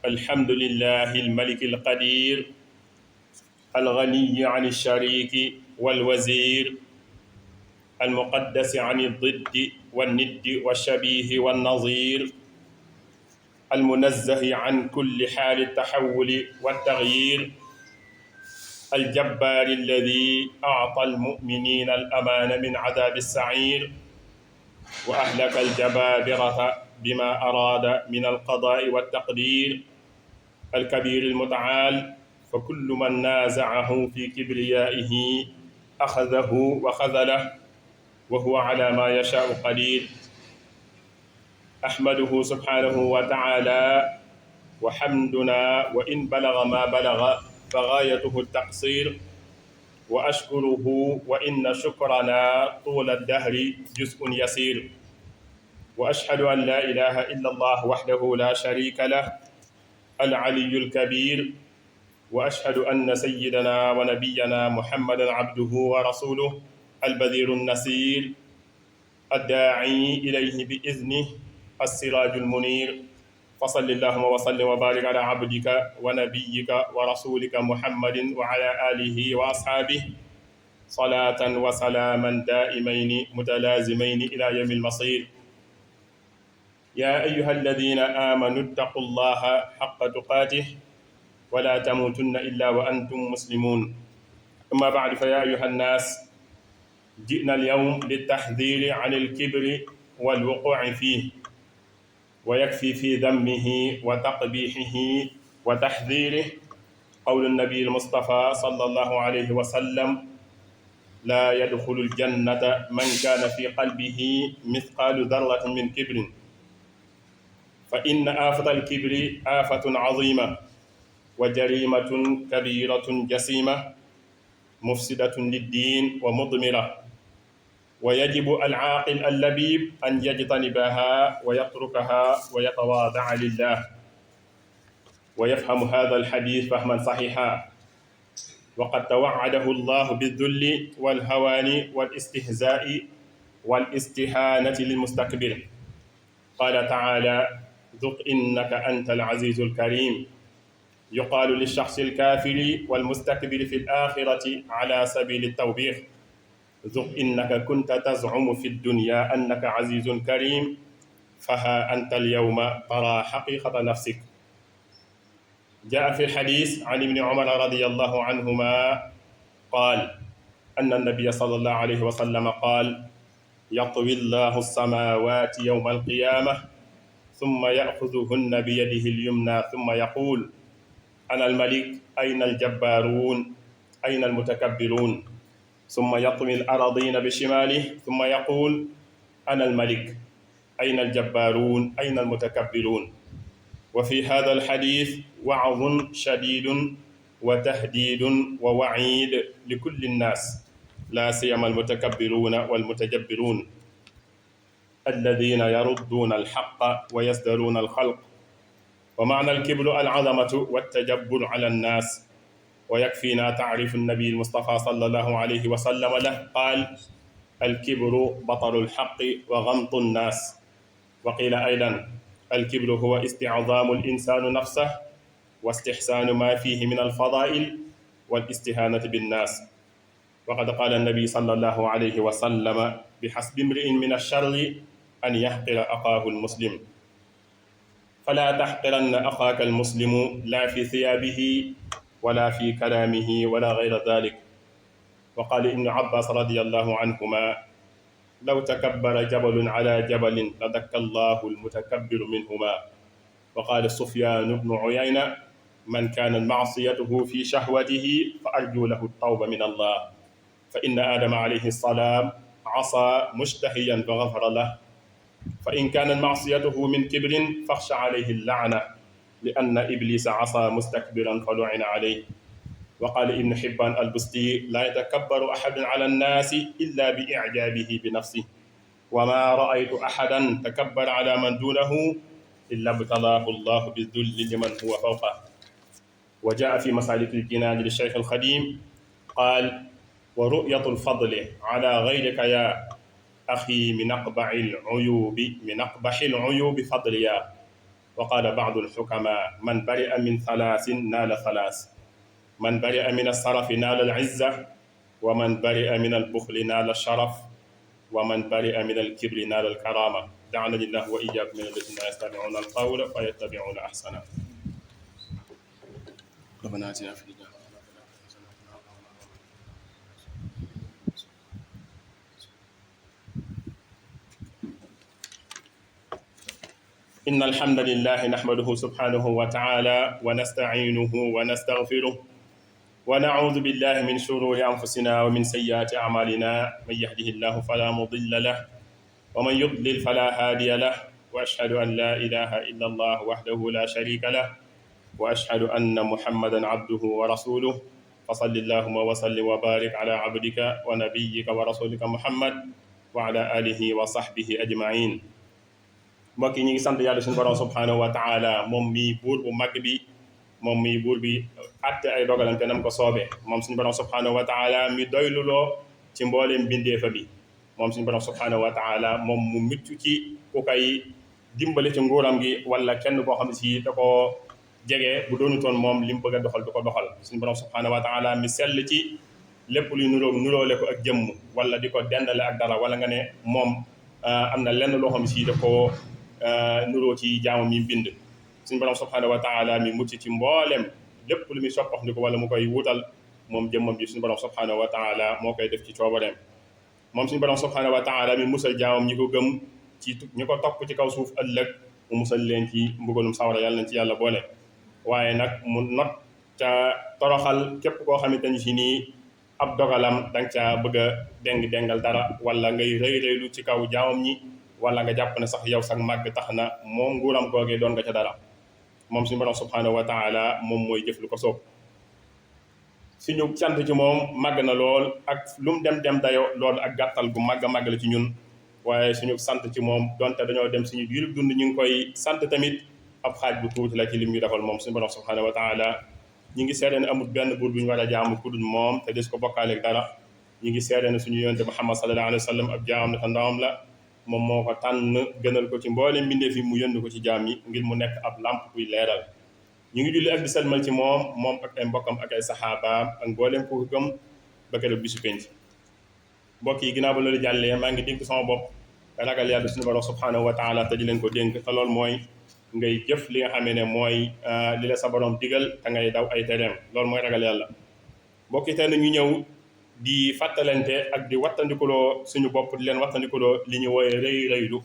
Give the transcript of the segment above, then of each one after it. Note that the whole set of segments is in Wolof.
الحمد لله الملك القدير الغني عن الشريك والوزير المقدس عن الضد والند والشبيه والنظير المنزه عن كل حال التحول والتغيير الجبار الذي أعطى المؤمنين الأمان من عذاب السعير وأهلك الجبابرة بما أراد من القضاء والتقدير الكبير المتعال فكل من نازعه في كبريائه أخذه وخذله وهو على ما يشاء قدير أحمده سبحانه وتعالى وحمدنا وإن بلغ ما بلغ فغايته التقصير وأشكره وإن شكرنا طول الدهر جزء يسير وأشهد أن لا إله إلا الله وحده لا شريك له العلي الكبير وأشهد أن سيدنا ونبينا محمدا عبده ورسوله البذير النسير الداعي إليه بإذنه السراج المنير فصل اللهم وسلم وبارك على عبدك ونبيك ورسولك محمد وعلى آله وأصحابه صلاة وسلاما دائمين متلازمين إلى يوم المصير يا أيها الذين آمنوا اتقوا الله حق تقاته ولا تموتن إلا وأنتم مسلمون أما بعد فيا أيها الناس جئنا اليوم للتحذير عن الكبر والوقوع فيه ويكفي في ذمه وتقبيحه وتحذيره قول النبي المصطفى صلى الله عليه وسلم لا يدخل الجنة من كان في قلبه مثقال ذرة من كبر فإن آفة الكبر آفة عظيمة وجريمة كبيرة جسيمة مفسدة للدين ومضمرة ويجب العاقل اللبيب أن يجتنبها ويتركها ويتواضع لله ويفهم هذا الحديث فهما صحيحا وقد توعده الله بالذل والهوان والاستهزاء والاستهانة للمستكبر قال تعالى ذق إنك أنت العزيز الكريم يقال للشخص الكافر والمستكبر في الآخرة على سبيل التوبيخ ذق إنك كنت تزعم في الدنيا أنك عزيز كريم فها أنت اليوم ترى حقيقة نفسك جاء في الحديث عن ابن عمر رضي الله عنهما قال أن النبي صلى الله عليه وسلم قال يطوي الله السماوات يوم القيامة ثم يأخذهن بيده اليمنى ثم يقول أنا الملك أين الجبارون أين المتكبرون ثم يطوي الأراضين بشماله ثم يقول أنا الملك أين الجبارون أين المتكبرون وفي هذا الحديث وعظ شديد وتهديد ووعيد لكل الناس لا سيما المتكبرون والمتجبرون الذين يردون الحق ويصدرون الخلق ومعنى الكبر العظمة والتجبر على الناس ويكفينا تعريف النبي المصطفى صلى الله عليه وسلم له قال الكبر بطر الحق وغمط الناس وقيل أيضا الكبر هو استعظام الإنسان نفسه واستحسان ما فيه من الفضائل والاستهانة بالناس وقد قال النبي صلى الله عليه وسلم بحسب امرئ من الشر أن يحقر أخاه المسلم فلا تحقرن أخاك المسلم لا في ثيابه ولا في كلامه ولا غير ذلك وقال ابن عباس رضي الله عنهما لو تكبر جبل على جبل لدك الله المتكبر منهما وقال سفيان بن عيينة من كان معصيته في شهوته فأرجو له التوبة من الله فإن آدم عليه السلام عصى مشتهيا فغفر له فإن كان معصيته من كبر فاخشى عليه اللعنة لأن إبليس عصى مستكبرا فلعن عليه وقال ابن حبان البستي لا يتكبر أحد على الناس إلا بإعجابه بنفسه وما رأيت أحدا تكبر على من دونه إلا ابتلاه الله بالذل لمن هو فوقه وجاء في مسالك الجنان للشيخ الخديم قال ورؤية الفضل على غيرك يا أخي من أقبح العيوب فضليا wa qaala ba'du al-hukamaa man bari'a min thalaasin naala thalaas man bari'a min as-sarafi naala al-'izza wa man bari'a min al-bukhli naala ash-sharaf wa man bari'a min al-kibri naala al-karaama ja'alani Allahu wa iyyaakum mina allaziina yastami'uuna al-qawla fa yattabi'uuna ahsanah. ربنا آتنا في الدنيا إن الحمد لله نحمده سبحانه وتعالى ونستعينه ونستغفره ونعوذ بالله من شرور أنفسنا ومن سيئات أعمالنا من يهده الله فلا مضل له ومن يضلل فلا هادي له وأشهد أن لا إله إلا الله وحده لا شريك له وأشهد أن محمدا عبده ورسوله فصل اللهم وسلم وبارك على عبدك ونبيك ورسولك محمد وعلى آله وصحبه أجمعين. mbokk yi ñu ngi sant yàlla suñu borom subhanahu wa taala moom mii buur bu mag bi moom mii buur bi atte ay dogalante nam ko soobee moom suñu borom subhanahu wa taala mi doyluloo ci mbooleem bindeefa bi moom suñu borom subhanahu wa taala moom mu mucc ci ku koy dimbale ci nguuram gi wala kenn koo xam ne si da koo jege bu doonutoon moom li mu bëgg a doxal du ko doxal suñu borom subhanahu wa taala mi sell ci lépp luy nuróole ko ak jëmm wala di ko dendale ak dara wala nga ne moom am na lenn loo xam ne si da koo nuroo ci jaamam yi bind suñu borom subhanahu wa taala mi mucc ci mboolem lépp lu muy soppax ni ko wala mu koy wutal moom jëmmam ji suñu borom subhanahu wa taala moo koy def ci coobareem moom suñu borom subhanahu wa taala mi musal jaamam ñi ko gëm ci ñi ko topp ci kaw suuf ëllëg mu musal leen ci mbugalum sawara yàlla nañ ci yàlla boole waaye nag mu not ca toroxal képp koo xamante ni si nii ab dogalam danga caa bëgg a déngal dara wala ngay rëylu ci kaw jaamam ñi wala nga jàpp ne sax yow sax màgg tax na moom nguuram googee doon nga ca dara moom suñu borom subhanahu wa taala moom mooy jëf lu ko soob suñu sant ci moom màgg na lool ak lu mu dem dayo loolu ak gàttal gu màgg la ci ñun waaye suñu sant ci moom donte dañoo dem suñu biir dund ñu ngi koy sant tamit ab xaaj bu tuuti la ci lim ñu defal moom suñu borom subhanahu wa taala ñi ngi seede ne amul benn buur bu ñu war a jaamu ku dul moom te des ko bokkaaleeg dara ñi ngi seede ne suñu yonente Muhammad sallallahu alayhi wa sallam ab jaamam dafa ndawam la moom moo ko tànn gënal ko ci mboolem mbindeef yi mu yënd ko ci jaam yi ngir mu nekk ab lamp buy leeral ñu ngi julli ak di salmal ci moom ak ay mbokkam ak ay saxaabaam ak mboolem ku gëm ba keroog bisu penc mbokk yi ginnaaw ba loolu jàllee maa ngi dénk sama bopp ragal yàlla suñu borom subhanahu wa taala te di leen ko dénk te loolu mooy ngay jëf li nga xamee ne mooy li la sa borom digal te ngay daw ay tereem loolu mooy ragal yàlla mbokk yi tey na ñu ñëw di fàttalante ak di wattandikuloo suñu bopp di leen wattandikuloo li ñu wooye rëylu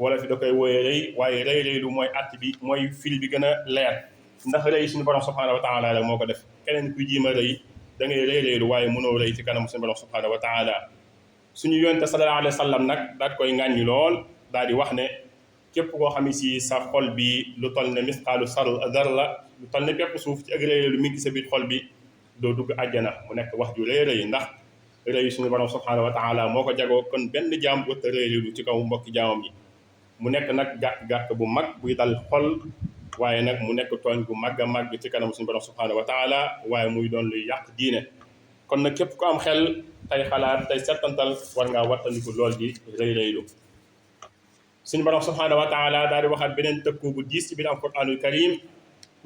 wala fi da koy wooye rëy waaye rëylu mooy att bi mooy fil bi gën a leer ndax rëy suñu borom subhanahu wa taala la moo ko def keneen kuy jiima rëy da ngay rëylu waaye mënoo rëy ci kanam suñu borom subhanahu wa taala suñu yonte sallallahu alayhi wa sallam nag daal koy ŋàññi lool daal di wax ne képp koo xam ne si sa xol bi lu toll ne misqaalu dar la lu toll ne pepp suuf ci ak rëylu mi ngi sa biir xol bi doo dugg àjjana mu nekk wax ju rëy ndax rëy suñu borom subhanahu wa taala moo ko jagoo kon benn jaam wëtta rëylu ci kaw mbokki jaamam yi mu nekk nag gàkk bu mag buy dal xol waaye nag mu nekk tooñ gu mag a mag ci kanam suñu borom subhanahu wa taala waaye muy doon luy yàq diine kon nag képp ko am xel tey xalaat tey settantal war ngaa wattandiku lool di rëylu suñu borom subhanahu wa taala daal di waxaat beneen tëkku bu diis ci biir alquranul karim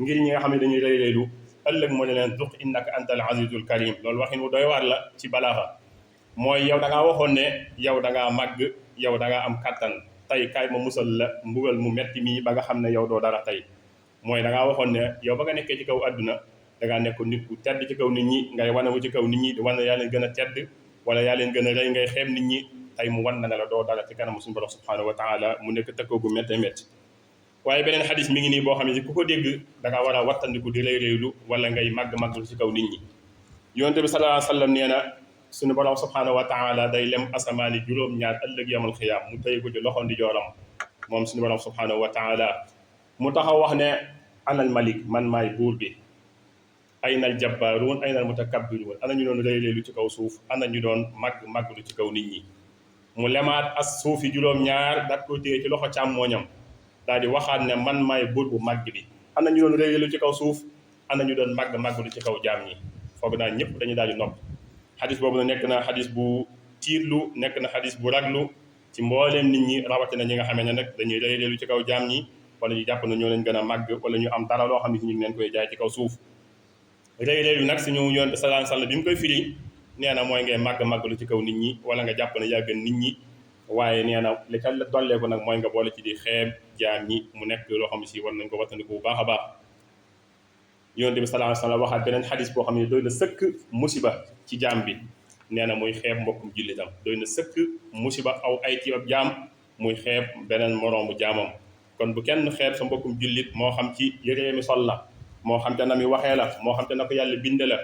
ngir ñi nga xam ne dañuy rëylu ëllëg moo ne leen duq innaka anta al azizul karim loolu waxin wu doy waar la ci balaaxa mooy yow da ngaa waxoon ne yow da ngaa màgg yow da ngaa am kattan tey kaay ma musal la mbugal mu metti mii ba nga xam ne yow doo dara tey mooy da ngaa waxoon ne yow ba nga nekkee ci kaw àdduna da ngaa nekk nit ku tedd ci kaw nit ñi ngay wane wu ci kaw nit ñi di wane yaa leen gën a tedd wala yaa leen gën a rëy ngay xeeb nit ñi tey mu wan na ne la doo dara ci kanam suñu borom subhanahu wa taala mu nekk tëkkoo gu métti métti waaye beneen xadis mi ngi nii boo xam ne ku ko dégg da nga war a wattandiku di rëylu wala ngay màgg ci kaw nit ñi yonte bi sallallahu alayhi wa sallam nee na suñu borom subhanahu wa taala day lem asamaani juróom-ñaar ëllëg yamal xiyaam mu tëye ko ci loxo ndi jooram moom suñu borom subhanahu wa taala mu taxaw wax ne anal malik man maay buur bi aynal jabbaaruun aynal mutakabbiruun ana ñu doon rëylu ci kaw suuf ana ñu doon màgg lu ci kaw nit ñi mu lemaat as suufi juróom-ñaar dat ko téye ci loxo càmmooñam daal di waxaat ne man maay buur bu màgg bi ana ñu doon rëylu ci kaw suuf ana ñu doon màgg lu ci kaw jaam ñi foog naa ñëpp dañu daal di nopp xadis boobu na nekk na xadis bu tiirlu nekk na xadis bu raglu ci mbooleem nit ñi rawatina ñi nga xamee ne nag dañuy rëylu ci kaw jaam ñi wala ñu jàpp ne ñoo leen gën a màgg wala ñu am dara loo xam ne ñu ngi leen koy jaay ci kaw suuf réy-réylu nag suñu yoon sallallahu alayhi wasallam bi mu koy firi nee na mooy ngay màgg lu ci kaw nit ñi wala nga jàpp ne yaa gën nit ñi waaye nee na li ca dolleeku nag mooy nga boole ci di xeeb jaam ñi mu nekk loo xam ne si war nañ ko wattandiku bu baax a baax yonent bi sallallahu alayhi wasallam waxaat beneen xadis boo xam ne doy na sëkk musiba ci jaam bi nee na muy xeeb mbokkum jullitam doy na sëkk musiba aw ay ci ab jaam muy xeeb beneen moroomu jaamam kon bu kenn xeeb sa mbokkum jullit moo xam ci yëree mi sol la moo xam te na mi waxee la moo xam te na ko yàlla binde la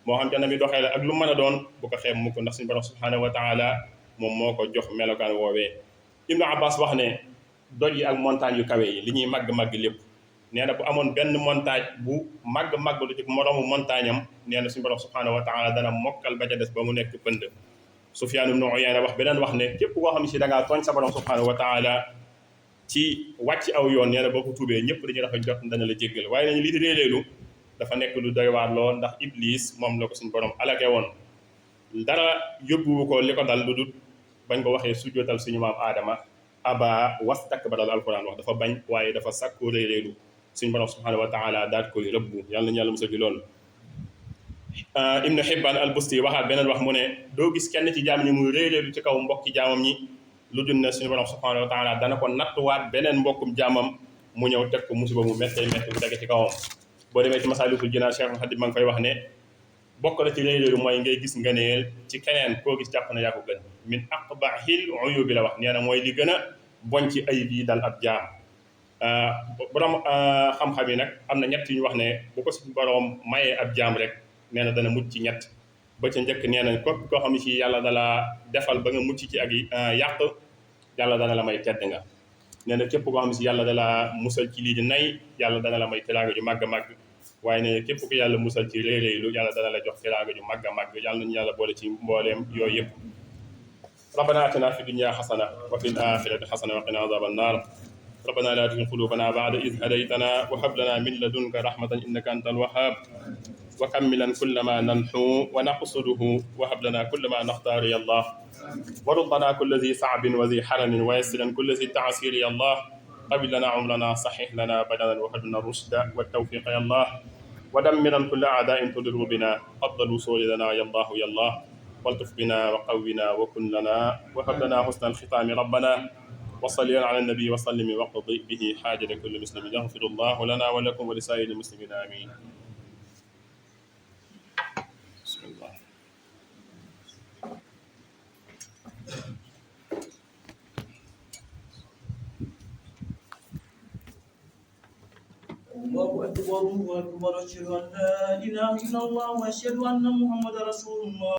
moo xam te na mi doxee la ak lu mën a doon bu ko xeeb mukk ndax suñu borom subhanahu wa taala moom moo ko jox melokaan woowee Ibnu Abbas wax ne doj yi ak montagne yu kawe yi li ñuy màgg-màgg lépp nee na bu amoon benn montagne bu màgg-màgg lu ci moroomu montagne am nee na suñu borom subhanahu wa taala dana mokkal ba ca des ba mu nekk pënd Sufyaan ibnu Uyayna wax beneen wax ne képp koo xam ne si da ngaa tooñ sa borom subhanahu wa taala ci wàcc aw yoon nee na boo ko tuubee ñëpp dañuy dafa jot dana la jéggal waaye nañu lii di réeréelu dafa nekk lu doy waar lool ndax Iblis moom la ko suñu borom alake woon dara yóbbuwu ko li ko dal lu dul bañ ko waxee sujjootal suñu maam Aadama aba wastakbara la alquran wax dafa bañ waaye dafa sàkku réeréelu suñu borom subhanahu wa taala daal koy rëbbu yàlla nañu yàlla musal ci loolu Ibnu Hibbaan al-Busti waxaat beneen wax mu ne doo gis kenn ci jaam ñi muy réeréelu ci kaw mbokki jaamam ñi lu dul ne suñu borom subhanahu wa taala dana ko nattuwaat beneen mbokkum jaamam mu ñëw teg ko musiba mu méttee métti bu tege ci kawam boo demee ci Masaalikul Jinaan Cheikh Xadim ma ngi fay wax ne bokk na ci réeréelu mooy ngay gis ngëneel ci keneen koo gis jàpp na yaa ko gën min aqbahil uyubi la wax nee na mooy li gën a boñ ci ayib yi dal ab jaam borom xam-xam yi nag am na ñett yu ñu wax ne bu ko suñu borom mayee ab jaam rek nee na dana mucc ci ñett ba ca njëkk nee na képp koo xam ne si yàlla dala defal ba nga mucc ci ak yàq yàlla dana la may tedd nga nee na képp koo xam ne si yàlla dala musal ci lii di nay yàlla dana la may teraanga ju màgg a màgg waaye nee na képp ku yàlla musal ci réeréylu yàlla dana la jox teraanga ju màgg a màgg yàlla nañu yàlla boole ci mbooleem yooyu yëpp ربنا آتنا في الدنيا حسنة وفي الآخرة حسنة وقنا عذاب النار ربنا لا تزغ قلوبنا بعد إذ هديتنا وهب لنا من لدنك رحمة إنك أنت الوهاب وكملا كل ما ننحو ونقصده وهب لنا كل ما نختار يا الله ورضنا كل ذي صعب وذي حرم ويسرا كل ذي تعسير يا الله قبل لنا عمرنا صحح لنا بدنا وهب لنا الرشد والتوفيق يا الله ودمرا كل أعداء تضر بنا قبل الوصول لنا يا الله يا الله والطف بنا وقونا وكن لنا وهب لنا حسن الختام ربنا وصل على النبي وسلم واقض به حاجة كل مسلم يغفر الله لنا ولكم ولسائر المسلمين آمين بسم الله الله أكبر الله أكبر أشهد أن لا إله إلا الله وأشهد أن محمدا رسول الله